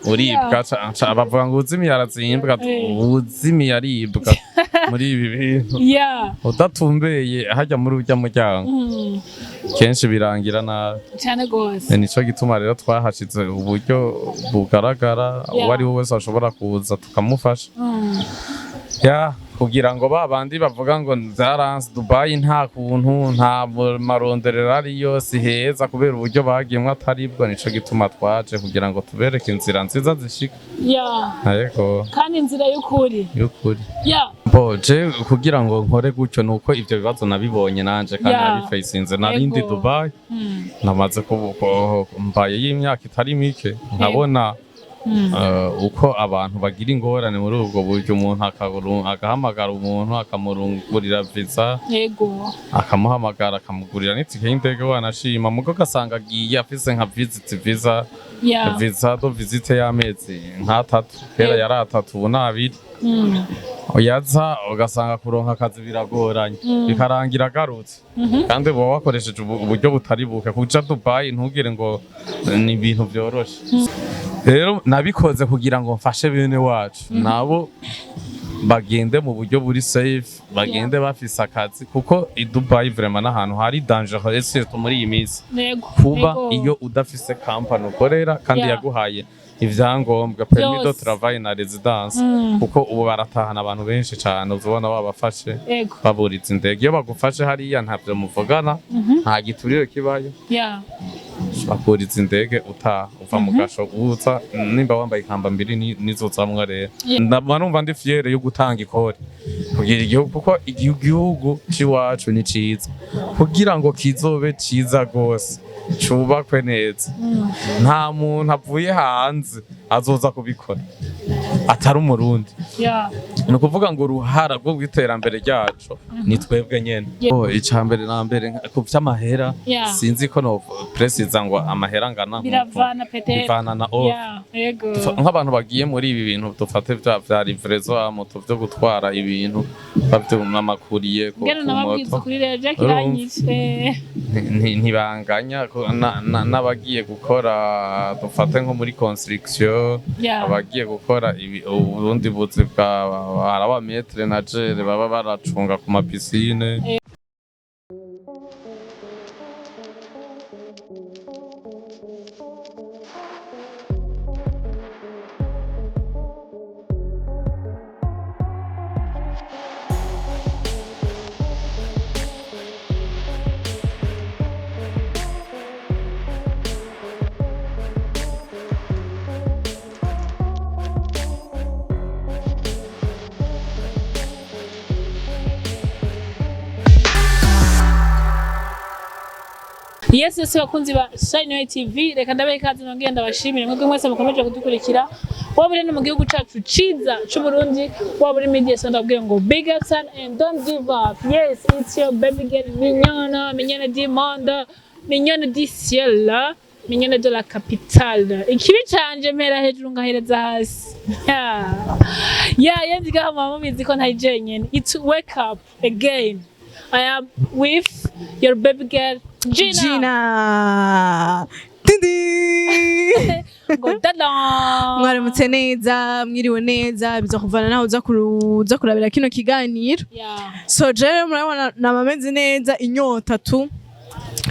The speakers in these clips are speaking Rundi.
Uribwa bavuga ngo uzimiye arazimbwa. Uzimiye aribwa muri ibi bintu. Udatumbeye hajya muri urya muryango, kenshi birangira nabi. Cyane gose. Nico gituma rero twahashize uburyo bugaragara, uwo ari we wese ashobora kuza tukamufasha, ya kugira ngo ba bandi bavuga ngo vyaranse, Dubai nta kuntu, nta maronderero ariyo, si heza kubera uburyo bagiyemwo ataribwo. Nico gituma twaje kugira ngo tubereke inzira nziza zishika. Ariko Kandi inzira y'ukuri. Y'ukuri. Bo je kugira ngo nkore gutyo nuko ivyo bibazo nabibonye nanje kandi nabifacinze, narindi Dubai. Namaze mbaye y'imyaka itari mike nkabona uko abantu bagira ingorane muri ubwo buryo. Umuntu agahamagara umuntu akamurungurira visa, akamuhamagara akamugurira n'itike y'indege, wanashima mugo ugasanga agiye afise nka visit visa, visa de visite y'amezi nk'atatu. Kera yari 3, ubu ni 2. Yaza ugasanga kuronka akazi biragoranye, bikarangira agarutse kandi uba wakoresheje uburyo butari buke. Kuja Dubai ntugire ngo ni ibintu vyoroshe. Rero nabikoze kugira ngo mfashe bene wacu nabo bagende mu buryo buri safe, bagende bafise akazi, kuko i Dubai vraiment n'ahantu hari dangereux, surtout muri iyi minsi, kuba iyo udafise company ukorera kandi yaguhaye ivyangombwa, permis de travail na résidence, kuko ubu baratahana abantu benshi cane. Uzobona babafashe, baburiza indege. Iyo bagufashe hariya ntavyo muvugana, nta giturire kibayo. Bakuriza indege utaha uva mu gasho uza nimba wambaye ikamba mbiri nizo zamwa. Rero ndaba numva ndi fier yo gutanga ikori kugira igihugu, kuko igihugu c'iwacu ni ciza. Kugira ngo kizobe ciza gose, cubakwe neza, nta muntu avuye hanze azoza kubikora atari Umurundi. Ni ukuvuga ngo uruhara rwo rw'iterambere ryacu ni twebwe nyene. Oh, ica mbere na mbere ku vy'amahera, sinzi ko no préciser ngo amahera angana nk'uko. Biravana peut-être. Bivana na offre. Yeah. Nk'abantu bagiye muri ibi bintu dufate vya livraison ya moto, vyo gutwara ibintu n'amakuriye Ngeno ku nababwiza moto. ukuri rero Jack Urumva? iranyishe. Ntibanganya n'abagiye gukora dufate nko muri construction, abagiye gukora ubundi buzi bwa hari aba maître nageur baba baracunga ku ma piscine. Yes, bakunzi ba Shine Way TV, reka ndabahe ikaze, nongeye ndabashimire mwebwe mwese mukomeje kudukurikira, waba uri no mu gihugu cacu ciza c'u Burundi, waba uri media center, ndababwira ngo big up son and don't give up. Yes, it's your baby girl mignonne, mignonne du monde, mignonne du ciel, mignonne de la capitale. Ikibi canje mpera hejuru ngahereza hasi. Yeah, yenziga muba mubizi ko ntari jenyene. It's wake up again, I am with your baby girl Gina. Gina. Tindi. Ngo dada. Mwaramutse neza, mwiriwe neza, biza kuvana naho uza kurabira kino kiganiro. So je murabona namameze neza, inyota tu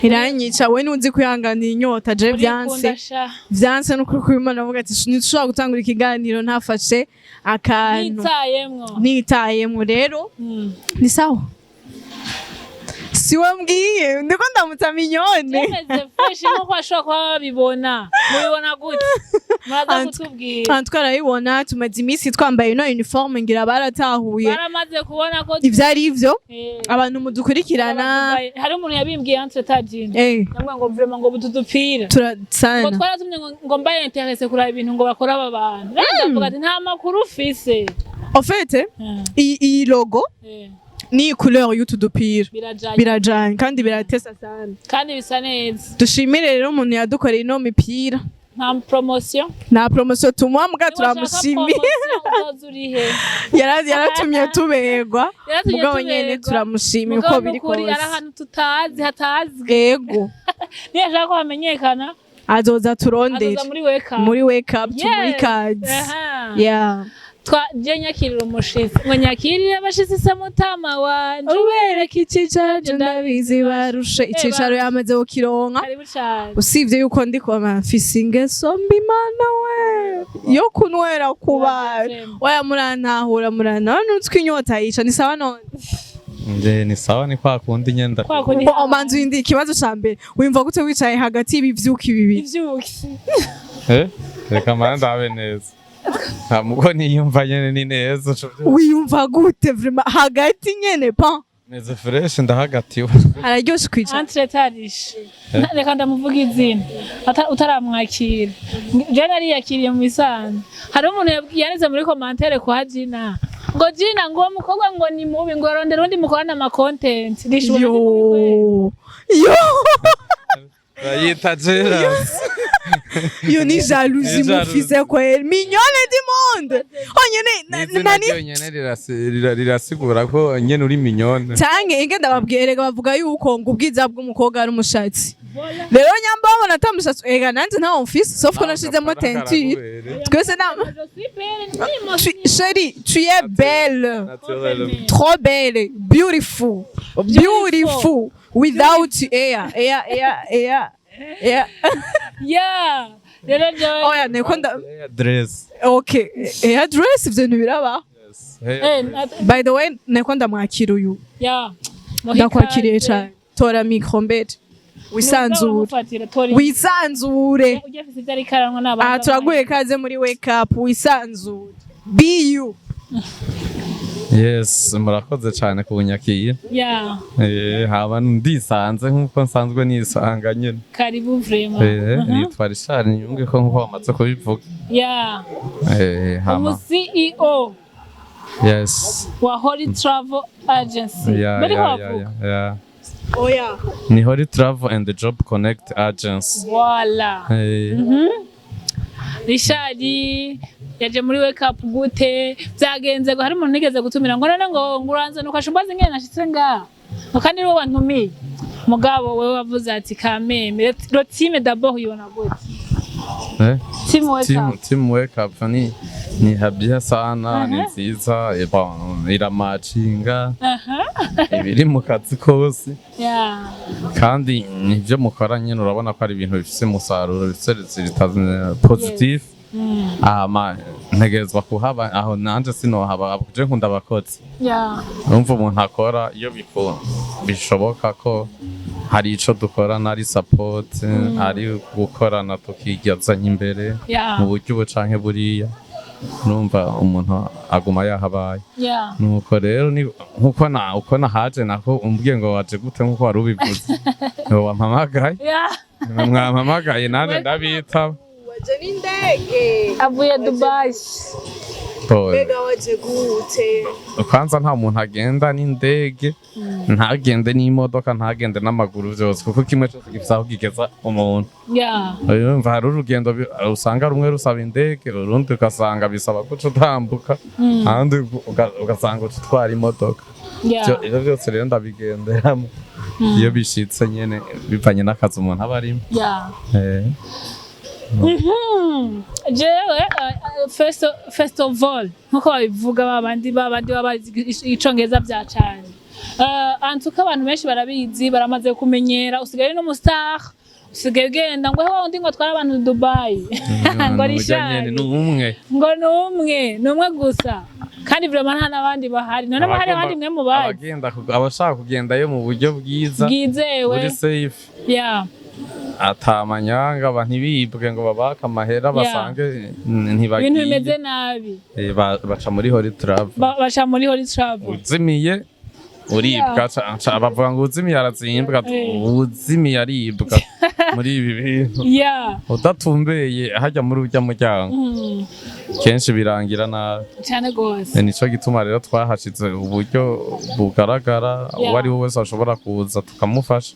iranyica. We ntuzi kwihanganira inyota, je vyanse. Urikunda sha. Vyanse n'ukuri kw'Imana. Avuga ati ntitushobora gutangura ikiganiro ntafashe akantu. Nitayemwo. Nitayemwo rero. Ni sawa, siwe mbwiye, ndiko ndamutsa Mignonne. Tumeze fresh nkuko bashobora kuba babibona. Mubibona gute? Muraza kutubwira. Aha twarabibona, tumaze iminsi twambaye ino uniforme, ngira baratahuye Baramaze kubona ko ivyo ari ivyo. Abantu mudukurikirana. Hari umuntu yabimbwiye entre tajine. Namwe ngo vraiment ngo butudupira. Ngo Turasana. twaratumye ngo mbaye intéressé kuraba ibintu ngo bakora aba bantu. Rero ndavuga ati nta makuru ufise. En fait, iyi logo ni couleur y'utu dupira. Birajanye. Birajanye kandi biratesa sana. Kandi bisa neza. Dushimire rero umuntu yadukoreye ino mipira. Nta promotion. Nta promotion tumuha mbwa Niba ushaka turamushimiye. promotion, uzoza urihe? Yaratumye tuberwa. Yaratumye Mugabo nyene tuberwa. turamushimiye Mugabo uko biri nukuri ari kose. ahantu tutazi hatazwi. Niyo ashaka ko hamenyekana. Azoza turondere. Azoza muri Wake Up. Muri Wake Up, tumuhe ikaze. Yeah. Twa je nyakirira umushitsi, ngo nyakirire abashitsi se mutama wanje. Ubereka icicaro, je ndabizi barushe icicaro, yamaze kukironka. Karibu cane. Usibye yuko ndi kwa mfise ingeso mbi, mana we, yo kunywera ku bantu. Oya, murantahura, murantahura, nutwe inyota yica. Ni sawa none? Nje ni sawa, ni kwa kundi nyenda. Kwa kundi. Bo omanzu indi ikibazo ca mbere, wimva gute wicaye hagati y'ibivyuki bibiri? Ivyuki. Eh, reka mara ndabe neza. Nta muko niyumva nyene ni neza uco vyumva. Wiyumva gute vraiment hagati nyene pa? Meze fresh, ndahagatiwe. Hararyoshe kwicara. Entre tarishe, reka ndamuvuga izina utaramwakira. Je nariyakiriye mu bisanzwe. Hari umuntu yanditse muri commentaire kwa Gina ngo Gina, ngo uwo mukobwa ngo ni mubi, ngo arondera undi mukorana ama content. Rishobora Yo yo. Bayita jealous. Iyo ni jalousie. Ni jalousie. Mufise kweli mignonne du monde onyene N'izina nani. ryonyene rirasigura ko nyene uri mignonne. Canke inge ndababwiye, rega bavuga yuko ngo ubwiza bw'umukobwa ari umushatsi. Rero nyamba babona ata mushatsi, ega nanje ntawo mfise, sauf ko nashizemo teinture. Twese na chérie, tu es belle, trop belle, beautiful, beautiful without air air air air air. Yeah, rero jewe Oya, niko nda Dress. Okay, air dress, ivyo ntibirabaho. Eh, By the way, niko ndamwakira uyu. Yeah. Ndakwakiriye cyane. Tora micro mbere wisanzure. Wisanzure. Ujya afise ibyo ariko aranywa n'abantu. Aha turaguye ikaze muri Wake Up, wisanzure, be you. Yes, murakoze cyane kunyakira. Haba ndisanze nkuko nsanzwe nisanga nyine. Karibu vraiment. Nitwa Richard Nyunge ko nkuko bamaze kubivuga. Hama Umu CEO wa Holy Travel Agency. Bari bavuga. Yeah. Oya. Ni Holy Travel and the Job Connect Agency. Voilà. Richard yaje muri Wake Up gute? Byagenze ngo hari umuntu nigeze gutumira ngo none ngo nguranze nuko ashumbaza ingene nashitse ngaha. Ngo kandi niwe wantumiye. Mugabo wewe wavuze ati kameme le team d'abord uyibona gute? Eh? Team Wake Team, Up. Team Wake Up ni habia sana, ni nziza, bon, iramacinga ibiri mu kazi kose. Kandi ibyo mukora nyine urabona ko ari ibintu bifise umusaruro, bifise résultat positif. Hama ntegerezwa kuhaba aho, nanje sinohaba je nkunda abakozi. Urumva umuntu akora iyo bishoboka ko hari ico dukorana, ari support, ari gukorana tukigazanya imbere mu buryo ubu canke buriya, urumva umuntu aguma yahabaye. Nuko rero ni nkuko na uko nahaje nako umbwiye ngo waje gute, nkuko wari ubivuze ngo wampamagaye. Mwampamagaye nanje ndabitaba. Waje n'indege? Avuye Dubai. Pole. Waje gute? Kwanza nta muntu agenda n'indege, ntagende n'imodoka, ntagende n'amaguru, byose kuko kimwe cyose gifite aho kigeza umuntu. Urumva hari urugendo usanga rumwe rusaba indege, urundi ugasanga bisaba ko uca utambuka, ahandi ugasanga uca utwara imodoka. Ivyo byose rero ndabigenderamo iyo bishitse nyene bivanye n'akazi umuntu aba arimo. Jewe first of all, nkuko babivuga babandi baba bazi icongereza vya cane, antuka abantu benshi barabizi, baramaze kumenyera usigaye uri n'umu star, usigaye ugenda ngo wa wundi ngo atwara abantu Dubai, ngo Nurya nyene Richard ni umwe. Ngo ni umwe, ni umwe gusa, kandi vraiment nta n'abandi bahari. None hari abandi mwe mubazi? Abashaka kugendayo mu buryo bwiza, bwizewe, buri safe, atamanyanga, ntibibwe ngo babake amahera, basange ntibagiye, ibintu bimeze nabi. Baca muri Holy Travel. Baca muri Holy Travel. Uzimiye uribwa, bavuga ngo uzimiye arazimbwa. Uzimiye aribwa muri ibi bintu. Udatumbeye hajya muri urya muryango, kenshi birangira nabi. Cyane gose. Nico gituma rero twahashize uburyo bugaragara, uwo ari we wese ashobora kuza tukamufasha.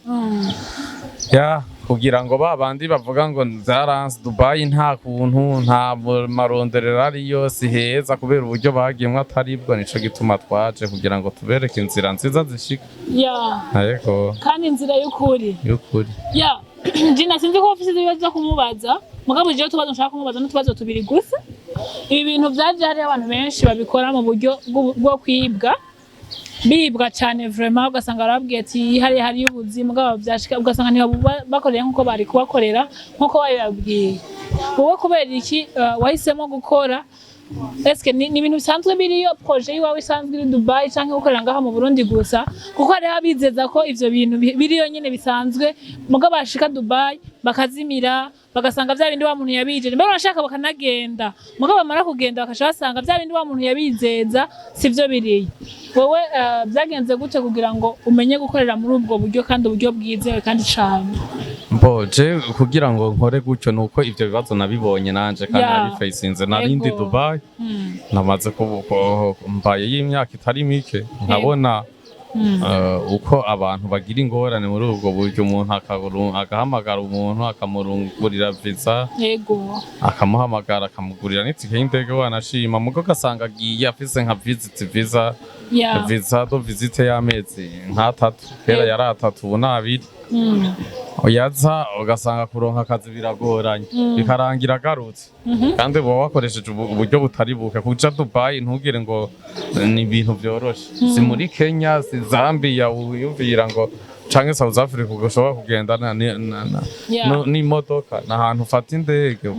Ya, kugira ngo ba bandi bavuga ngo vyaranse Dubai, nta kuntu, nta maronderero ariyo, si heza kubera uburyo bagiyemwo ataribwo, nico gituma twaje kugira ngo tubereke inzira nziza zishika. Ariko Kandi inzira y'ukuri. Y'ukuri. Yeah. Gina, sinzi ko ufise ibibazo byo kumubaza, mugabo jewe utubazo nshaka kumubaza n'utubazo tubiri gusa. Ibi bintu vyaje, hariho abantu benshi babikora mu buryo bwo kwibwa, bibwa cyane vraiment, ugasanga barababwiye ati hariya hariyo ubuzi, mugabo vyashika ugasanga ntibakoreye nkuko bari kubakorera, nkuko babibabwiye. Wowe kubera iki wahisemo gukora? Eske ni ibintu bisanzwe biriyo, projet yiwawe isanzwe iri Dubai, canke gukorera ngaha mu Burundi gusa? Kuko hariho abizeza ko ivyo bintu biriyo nyene bisanzwe, mugabo bashika Dubai bakazimira, bagasanga vya bindi wa muntu yabijeje mbere, barashaka bakanagenda, mugabo bamara kugenda bakaca basanga vya bindi wa muntu yabizeza sivyo biriyo. Wowe vyagenze gute kugira ngo umenye gukorera muri ubwo buryo, kandi uburyo bwizewe kandi cane? Mbo je kugira ngo nkore gutyo nuko ivyo bibazo nabibonye nanje kandi nabifacinze. Narindi Dubai, namaze mbaye y'imyaka itari mike, nkabona uko abantu bagira ingorane muri ubwo buryo. Umuntu agahamagara umuntu akamurungurira visa, akamuhamagara akamugurira n'itike y'indege, wanashima, mugo ugasanga agiye afise nka visit visa, visa de visite y'amezi nk'atatu. Kera yari 3, ubu ni 2. Yaza ugasanga kuronka akazi biragoranye, bikarangira agarutse, kandi uba wakoresheje uburyo butari buke kuja Dubai. Ntugire ngo ni ibintu vyoroshe, si muri Kenya, si Zambia wiyumvira ngo canke South Africa ushobora kugenda n'imodoka. Ni ahantu ufata indege,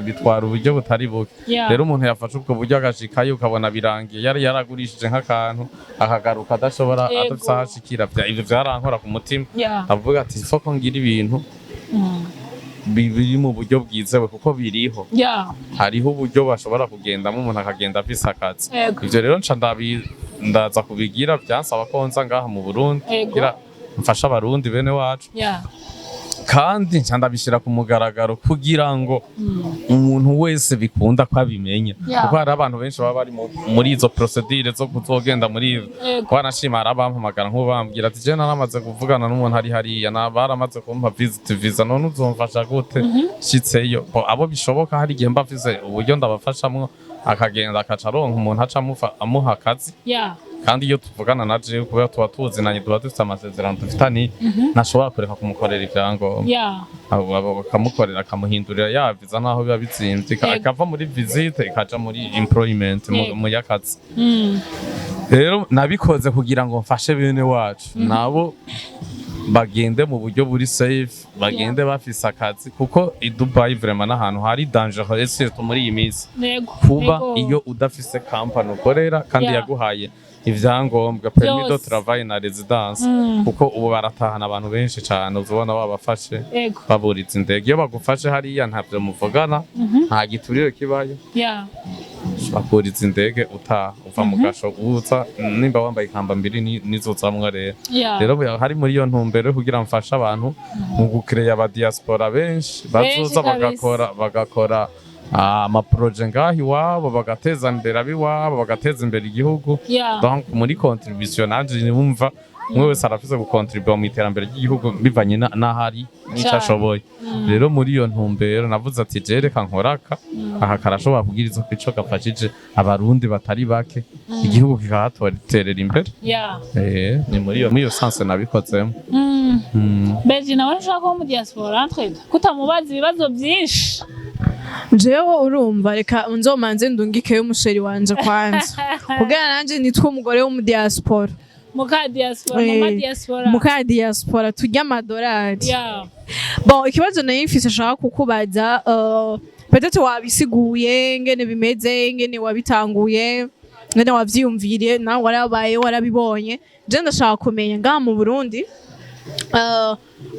bitwara uburyo butari buke. Rero umuntu yafashe ubwo buryo agashikayo, ukabona birangiye yari yaragurishije nk'akantu, akagaruka adashobora, adafise aho ashikira. Ivyo vyarankora ku mutima, avuga ati foko ngira ibintu biri mu buryo bwizewe, kuko biriho. Hariho uburyo bashobora kugendamo, umuntu akagenda afise akazi. Ivyo rero nca ndaza kubigira, byansaba ko nza ngaha mu Burundi kugira mfashe Abarundi bene wacu, kandi nca ndabishira ku mugaragaro kugira ngo umuntu wese bikunda ko abimenya, kuko hari abantu benshi baba bari muri izo procédure zo kuzogenda muri izo. Wanashima hari abampamagara nk'ubu bambwira ati: "Je naramaze kuvugana n'umuntu ari hariya, na baramaze kumpa visit visa, none uzomfasha gute nshitseyo?" Bo, abo bishoboka, hari igihe mba mfise uburyo ndabafashamwo, akagenda akaca aronka umuntu aca amuha akazi. Kandi iyo tuvugana na jewe, kubera tuba tuzinanye, tuba dufite amasezerano dufitaniye, ntashobora kureka kumukorera ivyangombwa. Abo bakamukorera, akamuhindurira ya visa naho biba bizimvye, akava muri visite ikaja muri employment, mu y'akazi. Rero nabikoze kugira ngo mfashe bene wacu nabo bagende mu buryo buri safe, bagende bafise akazi, kuko i Dubai vraiment n'ahantu hari dangereux, surtout muri iyi minsi, kuba iyo udafise company ukorera kandi yaguhaye ivyangombwa, permis de travail na résidence, kuko ubu baratahana abantu benshi cane, uzobona babafashe, baburiza indege. Iyo bagufashe hariya ntavyo muvugana, nta giturire kibayo, bakuriza indege utaha, uva mu gasho uza nimba wambaye ikamba mbiri nizo zamwa. Rero rero hari muri iyo ntumbero yo kugira mfashe abantu mu gukereya aba diaspora benshi bazoza bagakora ama projets ngaho iwabo, bagateza imbere ab'iwabo, bagateza imbere igihugu. Donc muri contribution nanje numva umwe wese arafise gukontribuwa mu iterambere ry'igihugu bivanye n'ahari n'ico ashoboye. Rero muri iyo ntumbero navuze ati: "Je reka nkoraka aha, karashobora kugira ico gafashije Abarundi batari bake, igihugu kikahaterera imbere." Ni muri iyo sens nabikozemo. Beji nawe ntushaka kuba mu diaspora entre kutamubaza ibibazo byinshi? Jewe urumva, reka nzomanze ndungikeyo umu chéri wanje kwanza, kugira nanje nitwe umugore wo mu diaspora. Muka diaspora, mama diaspora. Muka diaspora, turya amadolari. Bon, ikibazo nari mfise nshaka kukubaza, peut-être wabisiguye ngene bimeze, ngene wabitanguye, ngene wavyiyumviriye, nawe warabaye warabibonye. Je ndashaka kumenya ngaha mu Burundi,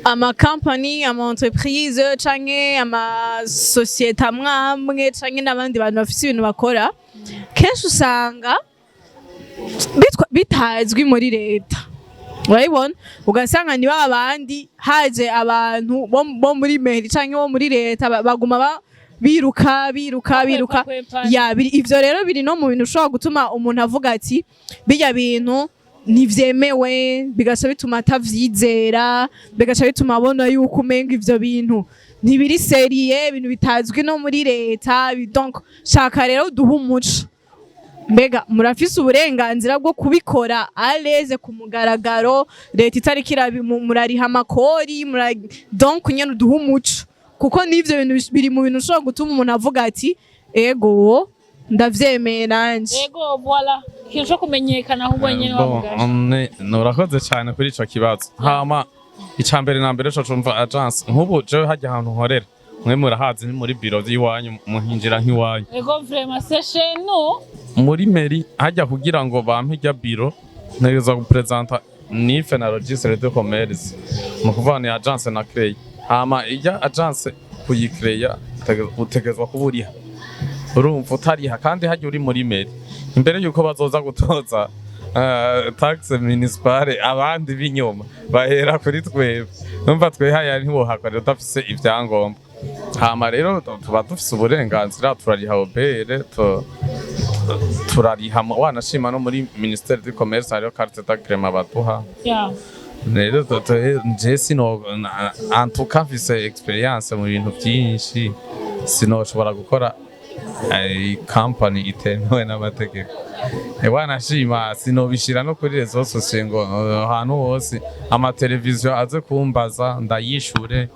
ama company, ama entreprise canke ama société amwe amwe canke n'abandi bantu bafise ibintu bakora, kenshi usanga bitazwi muri leta. Urabibona, ugasanga ni ba bandi haje abantu bo muri mairie canke bo muri leta, baguma biruka biruka biruka. Kwepana. Ya, ivyo rero biri no mu bintu ushobora gutuma umuntu avuga ati birya bintu ntivyemewe, bigaca bituma atavyizera, bigaca bituma abona yuko umenga ivyo bintu ntibiri sérieux, ibintu bitazwi no muri leta. Donc shaka rero duhe umuco. Mbega murafise uburenganzira bwo kubikora à l'aise, ku mugaragaro, leta itariko murariha amakori donc nyene uduha umuco, kuko n'ivyo bintu biri mu bintu ushobora gutuma umuntu avuga ati: "Ego, ndavyemeye nanje." Ego, voilà, ikintu co kumenyekana ahubwo nyene Bon, wavuga. Urakoze cyane kuri ico kibazo. Hama ica mbere na mbere co cumva agence, nk'ubu jewe hajya ahantu nkorera, mwe murahazi, ni muri biro y'iwanyu, muhinjira nk'iwanyu. Ego, vraiment, c'est chez nous. Muri mairie hajya, kugira ngo bampe irya biro, ntegerezwa gupresenta NIF na registre de commerce, mu kuvuga ni agence na créé. Hama irya agence kuyikreya utegerezwa kuba uriha, urumva utariha kandi hajya uri muri mairie, imbere yuko bazoza gutoza taxe municipale abandi b'inyuma, bahera kuri twebwe. Numva twehaya ntiwohakorera udafise ivyangombwa. Hama rero tuba dufise uburenganzira, turariha OBR, turariha wanashima no muri ministère du commerce hariho carte d'agrément baduha. Rero je sino en tout cas mfise expérience mu bintu byinshi, sinoshobora gukora company itemewe n'amategeko. Wanashima sinobishira no kuri réseaux sociaux ngo ahantu hose amateleviziyo aze kumbaza ndayishure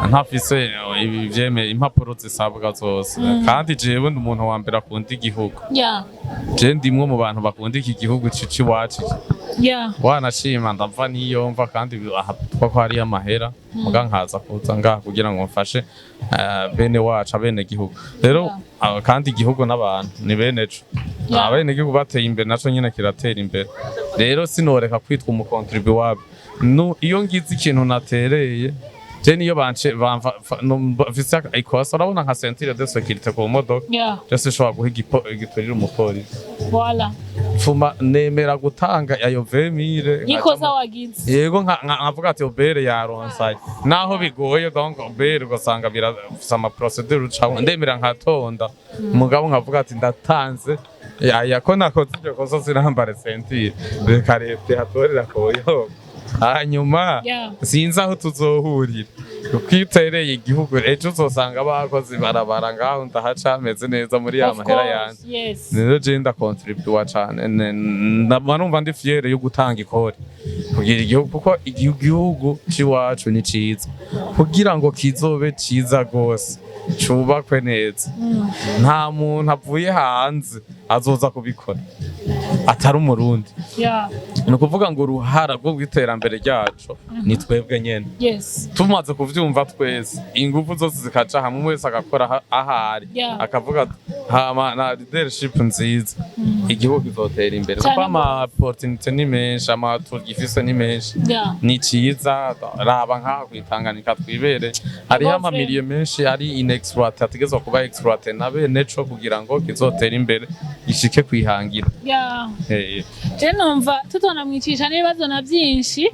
ntafise ibi vyemeye, impapuro zisabwa zose. Kandi jewe ndi umuntu wa mbere akunda igihugu. Je ndimwe mu bantu bakunda iki gihugu c'iwacu. Wanashima ndava niyo mva, kandi aha ko hariyo amahera, muga nkaza kuza ngaha kugira ngo mfashe bene wacu, abene gihugu. Rero kandi igihugu n'abantu ni bene co. Abene gihugu bateye imbere, naco nyene kiratera imbere. Rero sinoreka kwitwa umucontribuable. No iyo ngize ikintu natereye, je niyo bance bamva mfise ikosa, urabona nka ceinture de sécurité ku modoka, je sinshobora guha igiturire umupolisi. Voilà. Pfuma nemera gutanga ayo 20 000. Ikosa wagize. Yego, nkavuga ati OBR yaronsaye, naho bigoye. Donc OBR ugasanga birafise ama procédure ucamwo, ndemera nkatonda, mugabo nkavuga ati ndatanze aya ko nakoze iryo kosa, sinambare ceinture, reka leta ihatorera koyo. Hanyuma sinzi aho tuzohurira, kuko iyo utereye igihugu ejo uzosanga bakoze ibarabara ngaho ndahaca hameze neza muri ya Of mahera course, yanje. Rero je ndakontribuwa cane. Ndaba numva ndi fier yo gutanga ikori kugira igihugu, kuko igihugu c'iwacu ni ciza. Kugira ngo kizobe ciza gose, cubakwe neza, nta muntu avuye hanze azoza kubikora atari Umurundi. Ni ukuvuga ngo uruhara rwo rw'iterambere ryacu ni twebwe nyene. Tumaze kuvyumva twese, ingufu zose zikaja hamwe, umwe wese agakora ahari, akavuga ati, hama na leadership nziza, igihugu kizotera imbere, Cane kuko ama opportunité ni menshi, ama tugifise ni menshi. Ni ciza, raba nkaha kw'itanganika twibere, hariho Rwose. amamiliyo menshi ari inexploité, ategerezwa kuba exploité na bene co kugira ngo kizotere imbere, gishike kwihangira. Je numva tutonamwicisha n'ibibazo na byinshi,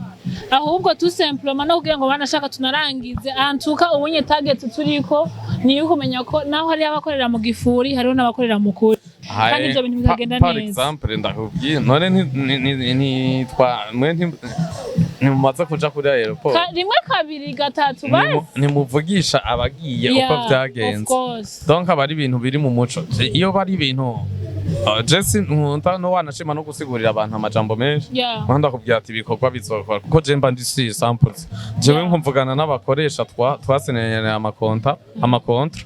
ahubwo tout simplement no kugira ngo banashaka tunarangize. Antuka ubunye target turiko ni iyo kumenya ko naho hariho abakorera mu gifuri, hariho n'abakorera mu kuri, kandi ivyo bintu bikagenda Par neza. exemple, ndakubwiye none mwe ntimumaze kuja kuri aéroport? Rimwe, kabiri, gatatu, basi. Ntimuvugisha abagiye uko Yeah, of vyagenze? course. Donc aba ari ibintu biri mu muco. Iyo bari ibintu je nkunda no wanashima no gusigurira abantu amajambo menshi. Nkunda kubwira ati ibikorwa bizokora, kuko je mba ndi si samples jewe. Nkumvugana n'abakoresha, twasinye amakonta, amakontra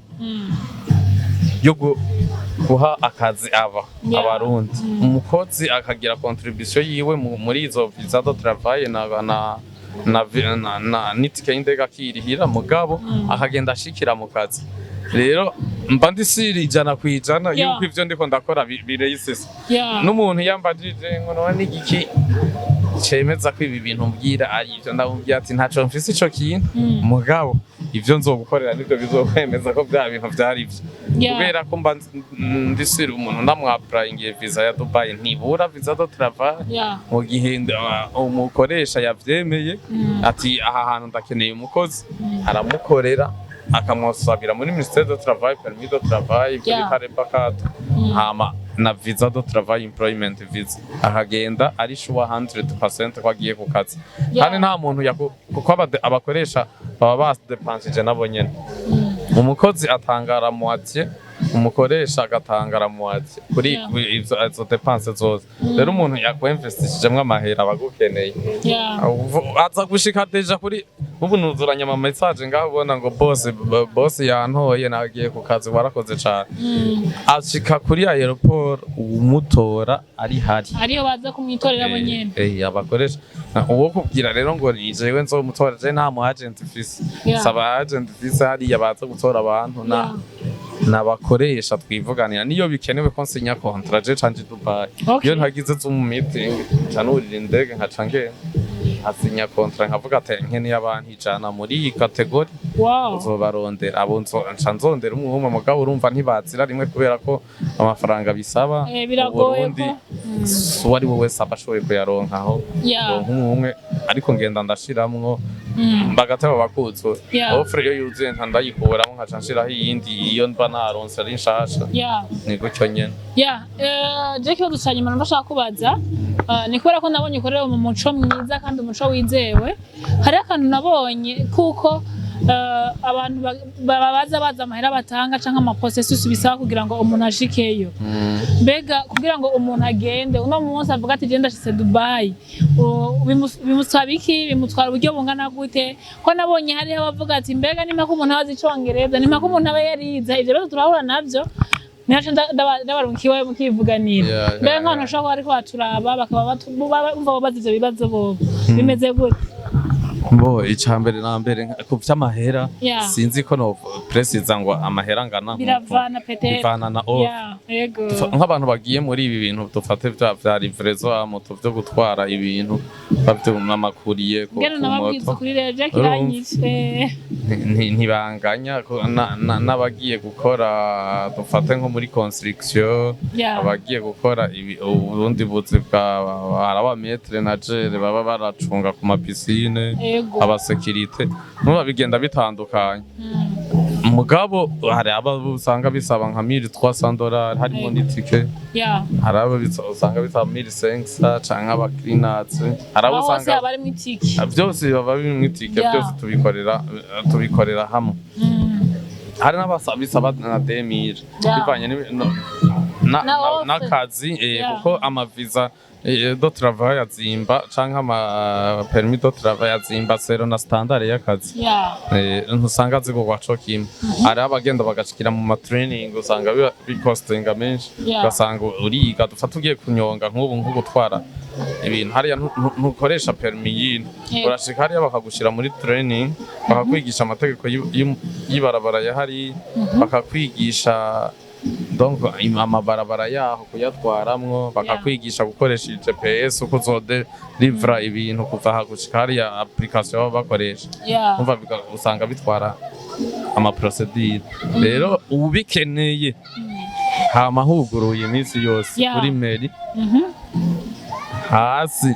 yo guha akazi aba Abarundi. Umukozi akagira contribution yiwe muri izo visa de travail na n'itike y'indege akirihira, mugabo akagenda ashikira mu kazi. Rero mba ndi sûr 100% yuko ivyo ndiko ndakora bireyisisa. N'umuntu yambajije ngo none igiki cemeza ko ibi bintu mbwira ari ivyo, ndamubwira ati ntaco mfise ico kintu, mugabo ivyo nzogukorera nivyo bizokwemeza ko vya bintu vyari ivyo. Kubera ko mba ndi sûr, umuntu ndamwapurayingiye visa ya Dubai, ntibura visa de travail mu gihe umukoresha yavyemeye ati aha hantu ndakeneye umukozi, aramukorera, akamusabira muri ministère de travail permis de travail, ibyo bita labor card, hama na visa de travail, employment visa, akagenda ari sure 100% ko agiye ku kazi. Kandi nta muntu kuko abakoresha baba badepansije nabo nyene. Umukozi atangara moitié. Umukoresha agatanga la moitié kuri izo dépenses zose. Rero umuntu yakwinvestishijemwo amahera aba agukeneye. Aza gushika déjà kuri ubu nuzuranye ama message ngaho, ubona ngo boss, boss yantoye, nagiye ku kazi, warakoze cane. Ashika kuri aéroport, umutora ari hari. Ariyo baza kumwitorera bo nyene. Abakoresha uwo kubwira rero ngo ni jewe nzomutora, je nta mu agent mfise. Saba agent mfise hariya baza gutora abantu na nabakoresha twivuganira niyo bikenewe ko nsinya contrat je canje Dubai. Iyo ntagize Zoom meeting, nca nurira indege, nkaca ngenda nkasinya contrat, nkavuga ati nkeneye abantu 100 muri iyi catégorie. Uzobarondera abo, nca nzondera umwe umwe. Mugabo urumva ntibazira rimwe kubera ko amafaranga bisaba Biragoye. Uburundi ko uwo ari we wese aba ashoboye kuyaronkaho nk'umwe umwe, ariko ngenda ndashiramwo bagateba bakuzura. Offre iyo yuzuye nka ndayikuramwo, nkaca nshiraho iyindi iyo mba naronse ari nshasha. Ni gutyo nyene. Ya, je ikibazo ca nyuma ndashaka kubaza, ni kubera ko nabonye ukorera mu muco mwiza kandi umuco wizewe. Hariho akantu nabonye kuko abantu baza baza amahera batanga canke ama processus bisaba kugira ngo umuntu ashikeyo. Mbega kugira ngo umuntu agende uno munsi avuga ati je ndashitse Dubai, bimusaba iki? Bimutwara uburyo bungana gute? Ko nabonye hariho abavuga ati mbega ni mpaka umuntu aba azi icongereza, ni mpaka umuntu aba yarize? Ivyo bibazo turahura navyo, naco ndabarunkiwe mukivuganira. Mbega nk'abantu bashobora kuba bariko baturaba bakaba bumva babaza ivyo bibazo, bobo bimeze gute? Bo, icambere na mbere ku vy'amahera, sinzi ko no préciser ngo amahera angana nk'uko. Biravana peut-être. Bivana na offre. Yeah, yego. Nk'abantu bagiye muri ibi bintu dufate vya livraison ya moto, vyo gutwara ibintu bavyo n'amakuriye Ngeno ku nababwiza moto. kuri rero Jack iranyishe. Ntibanganya n'abagiye gukora dufate nko muri construction, abagiye gukora ubundi buzi bwa hari aba maître nageur baba baracunga ku ma piscines, aba sécurité, nuba bigenda bitandukanye. Mugabo hari abo usanga bisaba nka 1300 dollars harimo n'itike. Hari abo usanga bisaba 1500 canke abakirinatse, hari abo aho hose usanga haba harimwo itike. Byose baba birimwo itike. Byose tubikorera hamwe. Hari n'abasaba na 2000 bivanye Na offre. n'akazi, kuko ama visa de travail azimba canke ama permis de travail azimba selon na standard y'akazi. Ntusanga zigurwa co kimwe. Hari abagenda bagashikira mu ma training, usanga biba bikostinga menshi. Ugasanga uriga, dufata ugiye kunyonga nk'ubu nko gutwara ibintu hariya, ntukoresha permis yino. Urashika hariya bakagushira muri training, bakakwigisha amategeko y'ibarabara ya hariya, bakakwigisha donc amabarabara yaho kuyatwaramwo, bakakwigisha gukoresha GPS, uko uzodelivra ibintu kuva aha gushika hariya, application baba bakoresha. Umva, usanga bitwara ama procédures. Rero ubikeneye hama huguruye iminsi yose kuri mairie hasi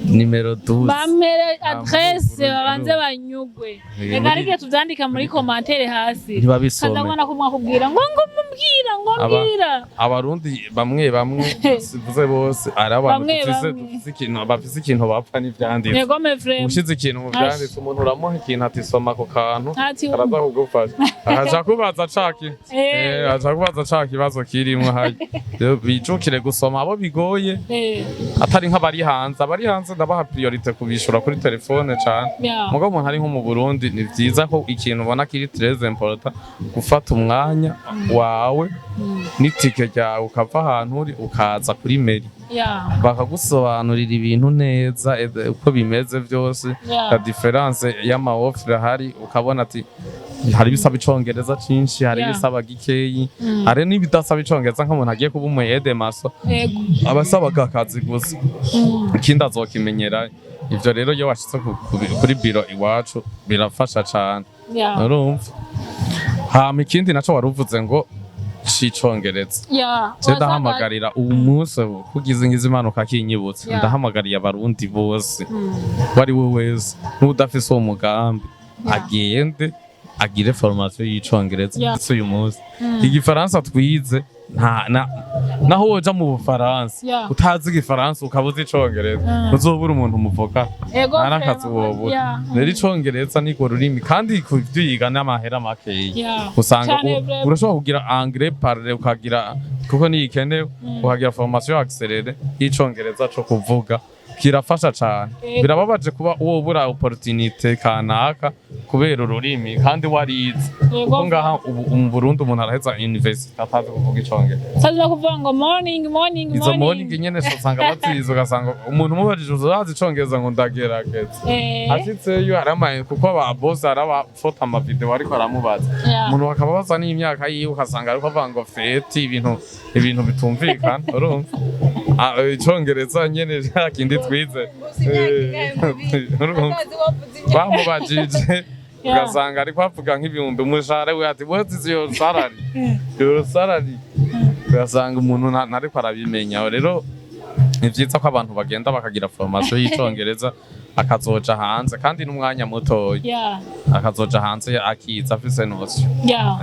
nimero 12. Bampere adresse. Amahugurwa. Babanze banyugwe. Reka hari igihe tuvyandika muri commentaire hasi. Ntibabisome. Kaza mwana kumwakubwira ngo mubwira ngo mbwira. Abarundi bamwe bamwe, sivuze bose, ari abantu Bamwe dufise bamwe. dufise ikintu, bafise ikintu bapfa n'ivyanditse. Yego mes frères. Ushize ikintu mu vyanditse, umuntu uramuha ikintu ati soma ako kantu, Ati araza kugufasha, akaja kubaza caki aja kubaza ca kibazo kirimwo harya. Rero bijukire gusoma abo bigoye, atari nk'abari hanze. Abari hanze ndabaha priorité kubishura kuri telefone cane. Mugabo umuntu ari nko mu Burundi, ni vyiza ko ikintu ubona kiri très important gufata umwanya wawe n'itike ryawe, ukava ahantu uri ukaza kuri mairie, bakagusobanurira ibintu neza, uko bimeze byose, la différence y'ama offre ahari, ukabona ati hari ibisaba icongereza cinshi, hari ibisaba gikeyi, hari n'ibidasaba icongereza, nk'umuntu agiye kuba umu aide maçon, aba asaba akazi gusa, ikindi azokimenyera. Ivyo rero iyo washitse kuri biro iwacu birafasha cane. Urumva, hama ikindi naco wari uvuze ngo c'icongereza, je ndahamagarira uwu munsi kugize ngize impanuka kinyibutse, ndahamagariye abarundi bose, uwo ari we wese n'udafise uwo mugambi, agende agire formation y'icongereza. Ndetse uyu munsi igifaransa twize Nta naho woja mu Bufaransa utazi igifaransa ukaba uzi icongereza, uzobura umuntu muvuga. Nta n'akazi wobura. Rero icongereza nirwo rurimi, kandi kuvyiga n'amahera makeya. Usanga Cane vraiment. urashobora kugira anglais parlé, ukagira, kuko niyikenewe, ukagira formation accélérée y'icongereza co kuvuga, kirafasha cane. Birababaje kuba wobura opportunité kanaka kubera ururimi kandi warize, kuko ngaha ubu mu Burundi umuntu araheza university atazi kuvuga icongereza. Saza kuvuga ngo morning, morning. Izo morning nyene usanga bazizi, ugasanga umuntu umubajije uzazi icongereza ngo ndagerageza. Ashitseyo haramaye, kuko aba boss arabafota ama video ariko aramubaza. Umuntu bakaba baza n'imyaka yiwe, ugasanga ariko avuga ngo feti ibintu bitumvikana. Urumva, icongereza nyene cya kindi twize. Urumva bamubajije, ugasanga ariko avuga nk'ibihumbi umushahara we, ati "What is your salary?" Your salary, ugasanga umuntu ntariko arabimenya. Rero ni vyiza ko abantu bagenda bakagira formation y'icongereza, akazoja hanze kandi n'umwanya mutoya, akazoja hanze akiza afise notion.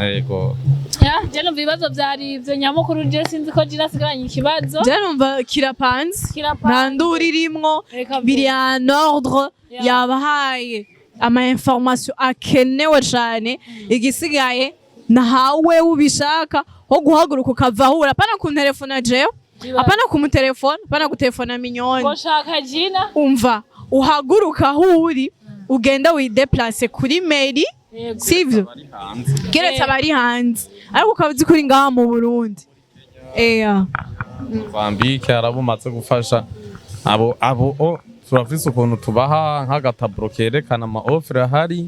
Yego. Yeah, je numva ibibazo vyari ivyo nyamukuru. Je sinzi ko Gina asigaranye ikibazo. Je numva kirapanze. Kirapanze. Nta nduru irimwo. Reka Biri en ordre. Yabahaye ama information akenewe cane. Igisigaye nahawe ubishaka ho guhaguruka ukava ahura, apana kuntelefona jewe, apana kumutelefona, apana gutelefona Mignone. Ngo shaka Gina. Umva, uhaguruka aho uri, ugenda widéplace kuri mairie. Sivyo? Bari hanze. Keretse abari hanze, ariko ukaba uzi ko uri ngaha mu Burundi, eya. Mozambique arabumaze gufasha abo turafise ukuntu tubaha nk'agataburo kerekana ama offre ahari,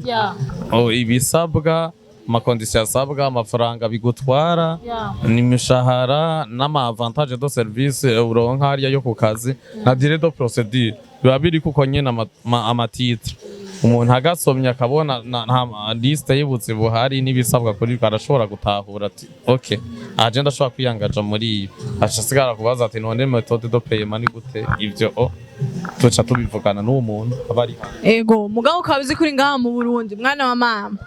ibisabwa, ama conditions asabwa, amafaranga bigutwara, n'imishahara n'ama avantage de service uronka hariya yo ku kazi, na durée de procédure, biba biri kuko nyene ama titre umuntu agasomye akabona nta liste y'ubuzi buhari n'ibisabwa kuri bwo, arashobora gutahura ati "Ok, aje ndashobora kwiyangaja muri ibi." Aca asigara kubaza ati "None méthode de paiement ni gute?" Ivyo tuca tubivugana n'uwo muntu aba ari hanze. Ego, mugabo ukaba uzi ko uri ngaha mu Burundi, mwana wa mama,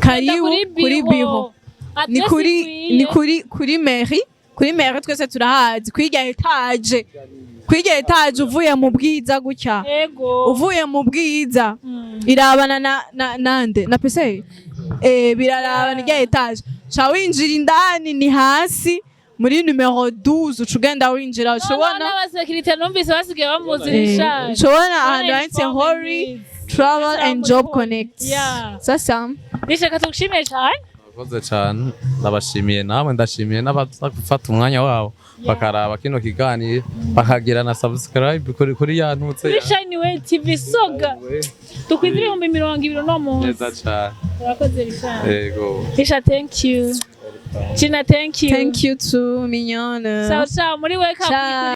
karibu kuri bureau. Ni kuri ni kuri mairie, kuri mairie twese turahazi, kwirya étage, kwirya étage uvuye mu Bwiza gutya. Uvuye mu Bwiza, irabana na nande na pese, birarabana irya étage, ca winjira indani, ni hasi muri numéro 12, uca ugenda winjira, uca ubona. N'abasekirite numvise basigaye bamuzirisha. Uca ubona ahantu handitse Hori Travel and Job Connect. Sasa. Rishaka tugushimiye cyane. Murakoze cyane, ndabashimiye namwe, ndashimiye n'abaza gufata umwanya wabo bakaraba kino kiganiro, bakagira na subscribe kuri ya ntutse Kuri Shine Way TV soga dukwiza 20,000 no munsi. Neza cyane. Urakoze, Richard. Yego. Richard, thank you. Gina, thank you. Thank you too, Mignone. Ciao ciao muri wake up. Ciao.